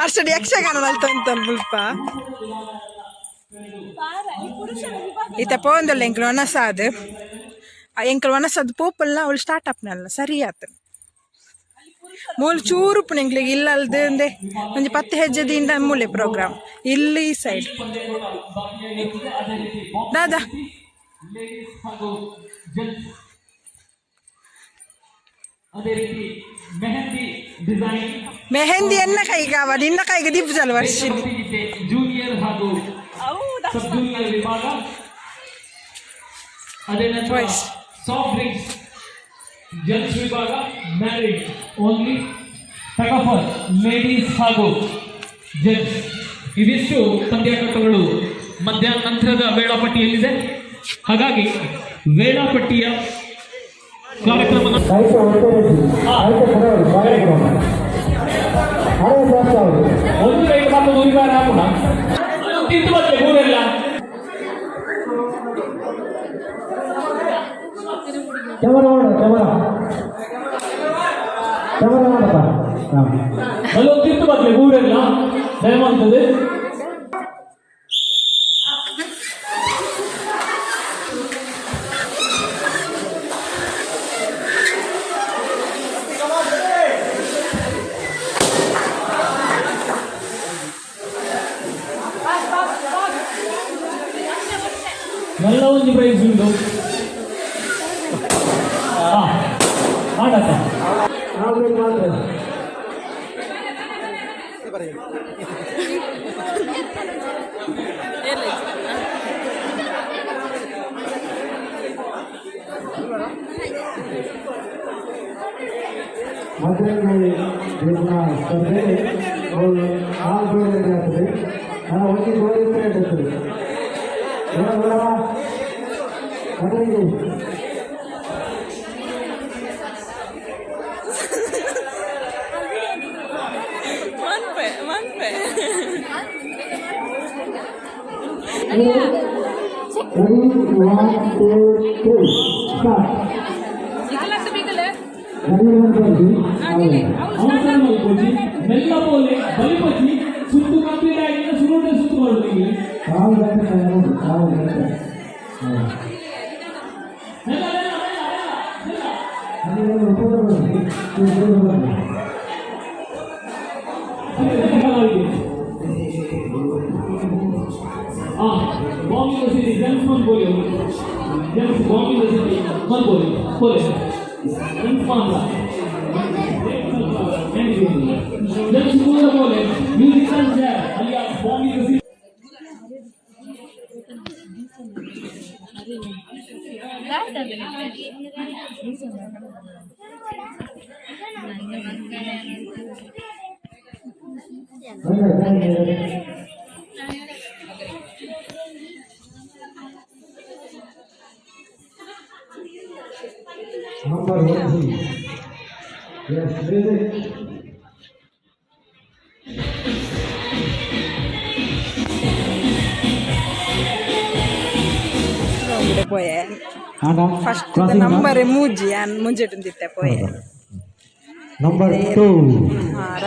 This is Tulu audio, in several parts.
ಅಷ್ಟಡಿ ಯಕ್ಷಗಾನ ಮಲ್ತೊಂತಲ್ ಮುಲ್ಪ. ಈತ ಪೋಂದಲ್ಲ ಎಂಕ್ಲು ವನಸಾದ್, ಎಂಕ್ಲು ವನಸಾದ್ ಪೋಪಲ್ಲ ಅವಳು ಸ್ಟಾರ್ಟ್ ಅಪ್ನಲ್ಲ ಸರಿ ಆತ. ಮೂಲು ಚೂರು ಉಪ್ಪುನ ಎಂಕ್ಲಿಗೆ ಇಲ್ಲ ಅಲ್ದು ಅಂದೆ ಒಂಜಿ 10 ಹೆಜ್ಜೆದಿಂದ ಮೂಲೆ ಪ್ರೋಗ್ರಾಮ್ ಇಲ್ಲಿ ಈ ಸೈಡ್ ದಾದಾ. ಲೇಡೀಸ್ ಹಾಗೂ ಜೆಂಟ್ಸ್, ಅದೇ ರೀತಿ ಮೆಹಂದಿ ಡಿಸೈನ್. ಮೆಹಂದಿ ಎನ್ನ ಕೈಗಾವ, ನಿನ್ನ ಕೈಗೆ ದಿಬ್ಬಜಲ್ ವರ್ಷಿನಿ. ಗೀತೆ ಜೂನಿಯರ್ ಹಾಗೂ ಸಬ್ ಜೂನಿಯರ್ ವಿಭಾಗ. ಅದೇ ನಂತರ Boys. Soft drinks gents ವಿಭಾಗ, ಮ್ಯಾರಿಡ್ ಓನ್ಲಿ, ಟಗಫರ್ ಲೇಡೀಸ್ ಹಾಗೂ ಜೆಂಟ್ಸ್. ಇವಿಷ್ಟು ಪಂದ್ಯಾಕೂಟಗಳು ಮಧ್ಯಾಹ್ನ ನಂತರದ ವೇಳಾಪಟ್ಟಿಯಲ್ಲಿದೆ. ಹಾಗಾಗಿ ವೇಳಾಪಟ್ಟಿಯ ಕಾರ್ಯಕ್ರಮದ ಒಂದು ರೈಲು ಮತ್ತು ಊರಿಗಾರ ಹಾಕೋಣ ತಿಂದು ಮತ್ತೆ ಊರೆಲ್ಲ. ಕ್ಯಾಮರಾ ಮಾಡು, ಕ್ಯಾಮರಾ, ಕ್ಯಾಮರಾ ಮಾಡಪ್ಪ. ಹಾಂ. ಅಲ್ಲೊಂದು ತಿಂದು ಮತ್ತೆ ಊರೆಲ್ಲ ದಯಮಾಡ್ತದೆ. നല്ല ಒಂದು ಪ್ರೈಸ್ ಉಂಟು. ಹಾ, ಮಾಡತ್ತ. ಆಮೇಲೆ ಮಾತ್ರ. ಮದ್ರಂಗಿ ದೇವನ ಸ್ಪರ್ಧೆ ಅವಳು ನಾಲ್ಕು ಜೋಡಿ ಆಗ್ತದೆ. ನಾನು ಒಂದು ಜೋಡಿ ಇರ್ತದೆ. ಮದ್ರಂಗಿ. ಮನ್ಪೆ ಮನ್ಪೆ. Ready, one, two, three, start. Ready, one, 20. ಅವಸರ ಮಲ್ಪೊಚ್ಚಿ, ಮೆಲ್ಲ ಪೋಲೆ, ಬಲಿಪೊಚ್ಚಿ. ಸುತ್ತು ಕಂಪ್ಲೀಟ್ ಆಗಿಲ್ಲ, ಸುರುಟೆ ಸುತ್ತು ಮಾಡೋದು ಈಗ. 4 ಗಂಟೆ ನೋಡಿ, 4 ಗಂಟೆ. ಹಾಂ. ಮೆಲ್ಲ ಮೆಲ್ಲ ಮೆಲ್ಲ ಮೆಲ್ಲ. ಅಲ್ಲಿ ಫೋಟೋ ಬನ್ನಿ, ಫೋಟೋ ಬನ್ನಿ. ಮೆಲ್ಲ. ಆ ಬಾಂಬ್ ಸಿಟಿ ಜೆಂಟ್ಸ್ ಮನ್ಪೋಲಿ, ಜೆಂಟ್ಸ್ ಬಾಂಬ್ ಸಿಟಿ ಮನ್ಪೋಲಿ ಪೋಲೆ. ಜೆಂಟ್ಸ್ ಮಾತ್ರ, ಜೆಂಟ್ಸ್ ಮೂಲ ಪೋಲೆ. Music alias bomb city. ಬನ್ನಿ ಬನ್ನಿ. Number one. Yes, music. ಪೋಯೆ. ಆಂಡ. ಫಸ್ಟ್ ನಂಬರ್ 3, ಯಾನ್ ಮುಂಜೆಟುಂದಿತ್ತೆ ಪೋಯೆ. ನಂಬರ್ 2.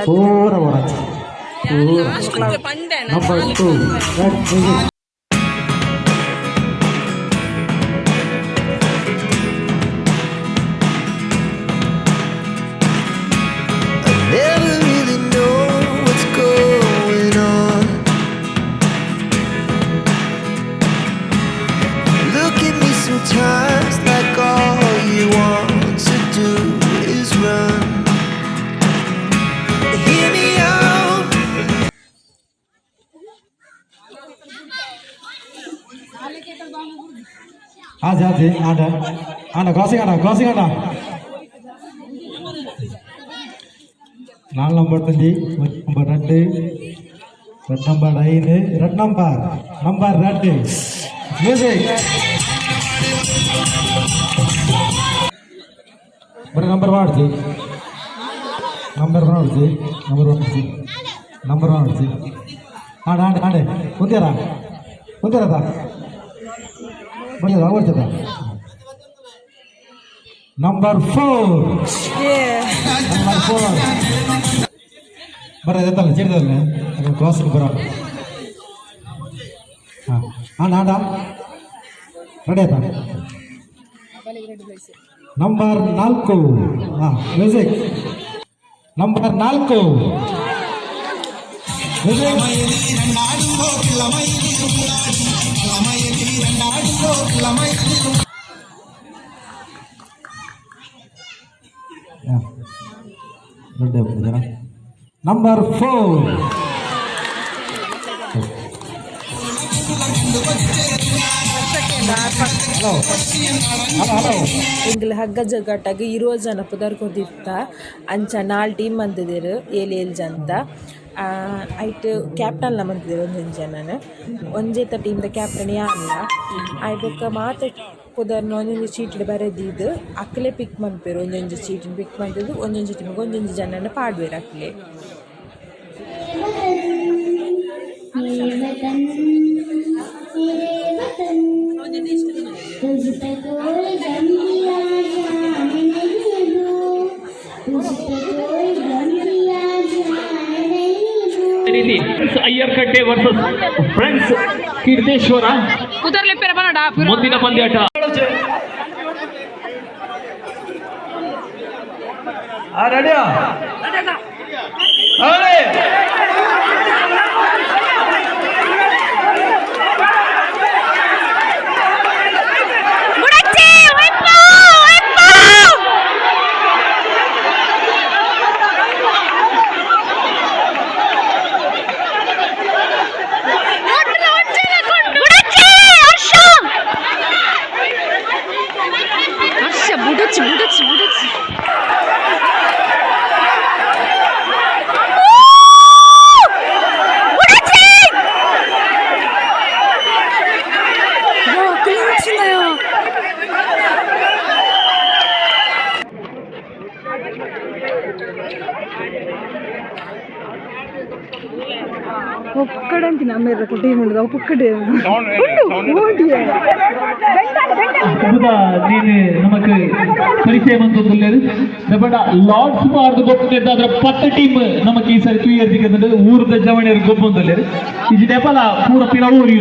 ಫೋರ್ ಅವರ. Last Pande. Number 2, music. I never really know what's going on. Look at me sometimes like all you want to do is run. Hear me out. ಆಜಿ ಆಜಿ ಆಂಡ ಆಂಡ ಕ್ರಾಸಿಂಗ್ ಆಂಡ, ಕ್ರಾಸಿಂಗ್ ಆಂಡ. 4 number 5, number 2, red number 5, red number, number 2. Music. ಬರೀ ನಂಬರ್ ಮಾಡ್ಸಿ, ನಂಬರ್ ಮಾಡ್ಸಿ, ನಂಬರ್ 1, ನಂಬರ್ 1. ಆಂಡ ಆಂಡ ಆಂಡೆ. ಕುಂತೀರಾ ಕುಂತೀರದ ಬರ್ತದ ಬರ್ತದ. ನಂಬರ್ 4. ಏ. ನಂಬರ್ 4. ಬರ ಎತ್ತಲ್ಲ ಚೀಟದಲ್ಲ ಕ್ರಾಸ್ಗೆ ಬರೋ. ಹಾಂ ಹಾಂ ಆಡ ರೆಡಿ ಆಯ್ತಾ? ನಂಬರ್ 4. ಹಾಂ, music. Number 4, music. Number 4. Hello hello hello. ಎಂಗ್ಲ ಹಗ್ಗ ಜಗ್ಗಾಟಗ್ 20 ಜನ ಪುದರ್ ಕೊರ್ದಿತ್ತ. ಅಂಚ ನಾಲ್ ಟೀಮ್ ಮಂತುದೆರ್, ಏಲ್ ಏಲ್ ಜನತ. ಐಟ್ ಕ್ಯಾಪ್ಟನ್ಲ ಮಂತುದೆರ್ ಒಂಜೊಂಜಿ ಜನನ್. ಒಂಜೇತ ಟೀಮ್ ದ ಕ್ಯಾಪ್ಟನ್ ಯಾನ್ಲ. ಆಯ್ ಬೊಕ್ಕ ಮಾತ ಪುದರ್ನ್ ಒಂಜೊಂಜಿ ಚೀಟಿಡ್ ಬರೆದೀದ್ ಅಕ್ಲೆ ಪಿಕ್ ಮನ್ಪುವೆರ್. ಒಂಜೊಂಜಿ ಚೀಟಿನ್ ಪಿಕ್ ಮಂತುದು ಒಂಜೊಂಜಿ ಟೀಮ್ ಗ್ ಒಂಜೊಂಜಿ ಜನನ್ ಪಾಡುವೆರ್ ಅಕ್ಲೆ. मेरे वतन, मेरे वतन, तुझ पे कोई गम की आँच आने नहीं दूँ, तुझ पे कोई गम की आँच आने नहीं दूँ। ರೀತಿ ಅಯ್ಯರ್ಕಟ್ಟೆ ವರ್ಸಸ್ ಫ್ರೆಂಡ್ಸ್ ಕೀರ್ತೇಶ್ವರ. ಮುಂದಿನ ಪಂದ್ಯಾಟ. ರೆಡಿಯಾ? ರೆಡಿ. ಬುಡಚಿ ಬುಡಚಿ ಬುಡಚಿ. ಒಕ್ಕಡಂತಿನ ಅಮ್ಮೇರ ಟೀಮ್ ಉಂಡು, ಅವು ಪುಕ್ಕಡೆ ಉಂಡು. ಅದ್ಭುತ. ನೀನು ನಮಕ್ ಪರಿಚಯ ಬಂತೊಂದುಲ್ಲೇರು ದಪಂಡ ಲಾರ್ಡ್ಸ್ ಮಾರ್ದು ಗೊತ್ತುಂದೆಂದಾದ್ರ 10 ಟೀಮ್ ನಮಕ್ ಈ ಸರಿ ತೂಯರ್ ದಿಕ್ಕಂದ್ರೆ ಊರದ ಜವಣಿಯರು ಗೊಬ್ಬೊಂದುಲ್ಲೇರು. ಇಜಿ ನೆಪಲ ಪೂರ ಪಿರ ಊರಿ.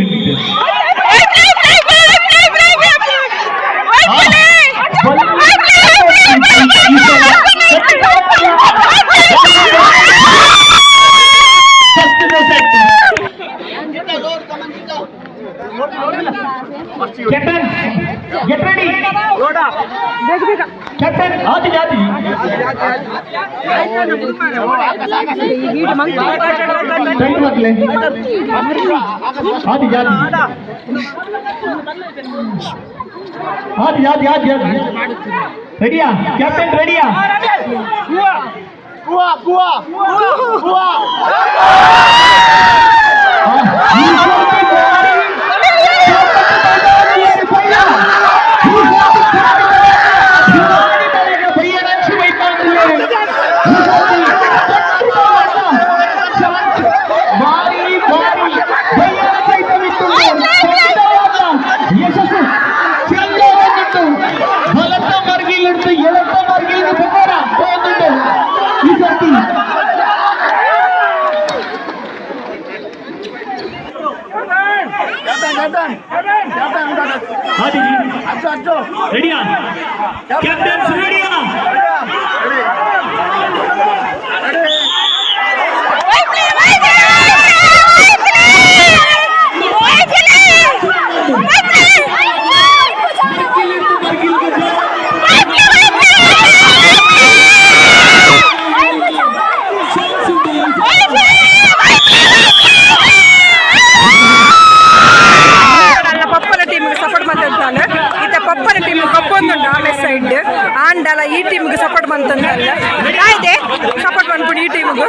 First set. Captain, get ready. Captain, ಆದಿ ಆದಿ. ಟೈಟ್ ಮಕ್ಳೆ. ಆದಿ ಆದಿ ಆದಿ ಆದಿ ಆದಿ ಆದಿ. ರೆಡಿಯಾ? ಕ್ಯಾಪ್ಟನ್ ರೆಡಿಯಾ? ಯಶಸ್ಸು ಚೆಂದ. ಬಲತ್ತ ಮರ್ಗಿಲಿಡ್ದು ಎಡತ್ತ ಮರ್ಗಿಲಿಗೆ ಪ್ರಕಾರ ಹೋಗುಂಡು ಈ ಸರ್ತಿ. ಆದಿ ರೆಡಿಯಾ? ಕ್ಯಾಪ್ಟನ್ಸ್ ರೆಡಿಯಾ? ಮರ್ಗಿಲಿಡ್ದು ಮರ್ಗಿಲಿಗೆ ಚಾನ್ಸ್ ಉಂಟು. ಅಲ್ಲ, ಪಪ್ಪನ ಟೀಮ್ಗೆ ಸಪೋರ್ಟ್ ಮಂತಂತಾನೆ. ಇತ್ತ ಪಪ್ಪನ ಟೀಮ್ ಕಪ್ಪೊಂದುಂಡು ಆಮೆ ಸೈಡ್. ಆಂಡಲ ಈ ಟೀಮ್ಗೆ ಸಪೋರ್ಟ್ ಮಂತಂದಲ್ಲ ಆಯ್ತೆ. ಸಪೋರ್ಟ್ ಮನ್ಪುಂಡು ಈ ಟೀಮ್ಗೆ.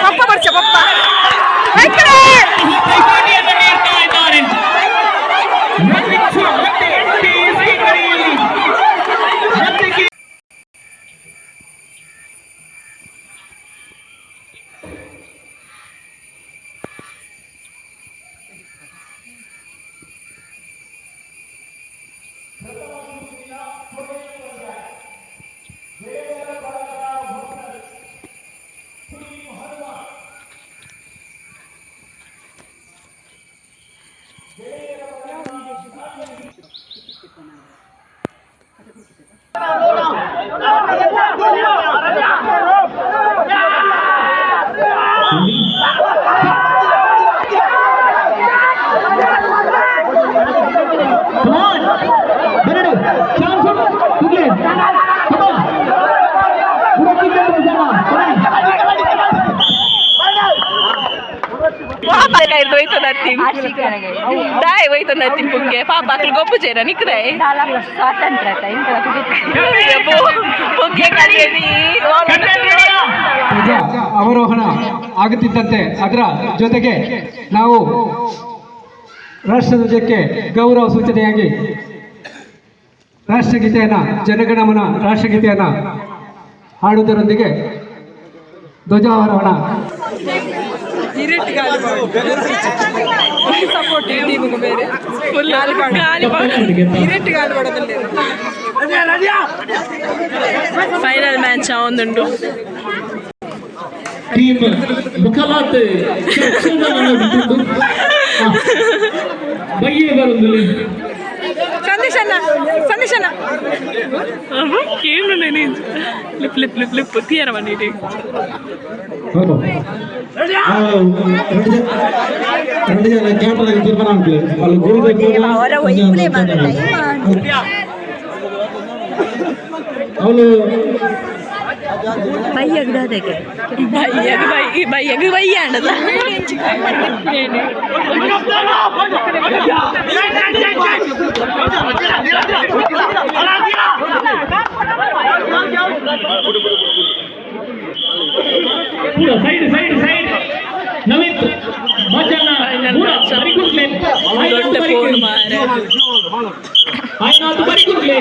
Papa ಬರ್ಚ papa. ಪೈಪೋಟಿಯನ್ನು ನೀಡ್ತಾ ಇದ್ದಾರೆ. ಮತ್ತೆ TSK ಕಡೆಯಲ್ಲಿ ಮತ್ತೆ ಕೈರ್ದು ಹೋಯ್ತದ ಅತ್ತಿ ದಾಯ್ ಹೋಯ್ತದ ಅತ್ತಿ ಪುಗ್ಗೆ ಪಾಪ ಅಕ್ಲು ಗೊಬ್ಬು ಜೇರ ನಿಕ್ದಾಯ್ ಸ್ವಾತಂತ್ರ್ಯ ಪುಗ್ಗೆ ಕಲಿಯದಿ. ಧ್ವಜ ಅವರೋಹಣ ಆಗುತ್ತಿದ್ದಂತೆ ಅದರ ಜೊತೆಗೆ ನಾವು ರಾಷ್ಟ್ರಧ್ವಜಕ್ಕೆ ಗೌರವ ಸೂಚನೆಯಾಗಿ ರಾಷ್ಟ್ರಗೀತೆಯನ್ನು, ಜನಗಣಮನ ರಾಷ್ಟ್ರಗೀತೆಯನ್ನು ಹಾಡುವುದರೊಂದಿಗೆ ಧ್ವಜಾರೋಹಣ. ಸಪೋರ್ಟ್ ಟೀಮಿಗೆ ಬೇರೆ. ಫುಲ್ ಗಾಲಿ. ಇರೆಟ್ ಗಾಲಿ ಬಡದಲ್ಲಿ. ಫೈನಲ್ ಮ್ಯಾಚ್ ಒಂದುಂಡು. ಟೀಮ್ ಮುಖಲಾತ್ ಬಯ್ಯೆ ಬರುಂದುಲಿ. ಸಂದೇಶನ, ಸಂದೇಶನ. ಕೇಳು ಲಿಪ್ ಲಿಪ್ ಲಿಪ್ ಲಿಪ್ ತೀರ ಬಂದಿಟ್ಟು. ಹೌದು, ಎರಡು ಜನ ಕ್ಯಾಪ್ಟನ್ ತೀರ್ಮಾನ ಆಗ್ಲಿ ಅಲ್ಲಿ. ಅವರ ಒಯ್ಪುಲೆ ಟೈಮ್. ಅವಳು ಬೈಯಗ್ ದಾದಕ್ಕೆ. ಬಯ್ಯಗ್ ಬೈ ಬಯ್ಯಗ್ ಬಯ್ಯಾಂಡದ. ಪೂರ ಸೈಡ್ ಸೈಡ್ ಸೈಡ್ ನವೀತ್ ಮಜನ ಪೂರ ಬರಿಕುಂಟ್ಲೆ. ದೊಡ್ಡ ಫೋನ್ ಮಾರೆ. ಆಯ್ನಾಥ್ ಬರಿಕುಂಟ್ಲೆ,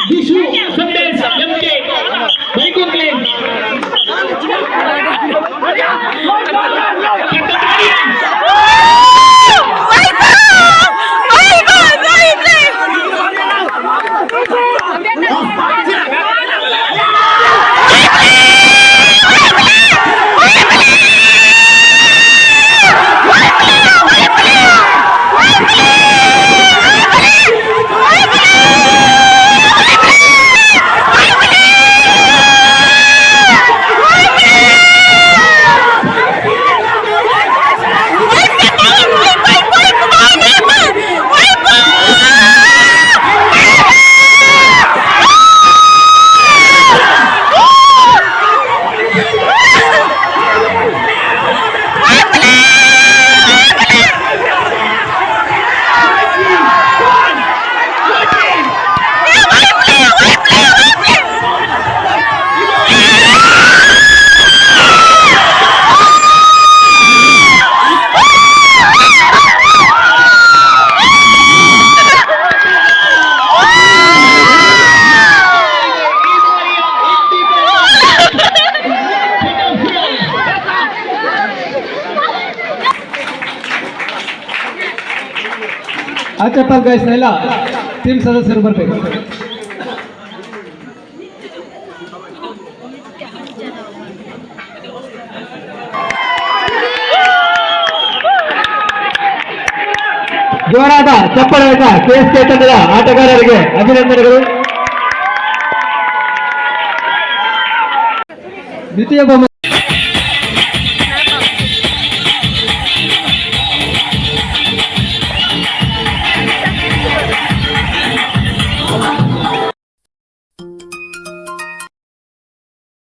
ದಿಶು ಸಂದೇಶ್ ಎಂ ಕೆ ಬರಿಕುಂಟ್ಲೆ. ಆಚೆಪಾಲ್ ಗೈಸ್ನ ಎಲ್ಲ ಟೀಮ್ ಸದಸ್ಯರು ಬರಬೇಕು. ಜೋರಾದ ಚಪ್ಪಳೆ ಕೆಎಸ್ಕೆ ತಂಡದ ಆಟಗಾರರಿಗೆ ಅಭಿನಂದನೆಗಳು. ದ್ವಿತೀಯ ಬಹುಮಾನ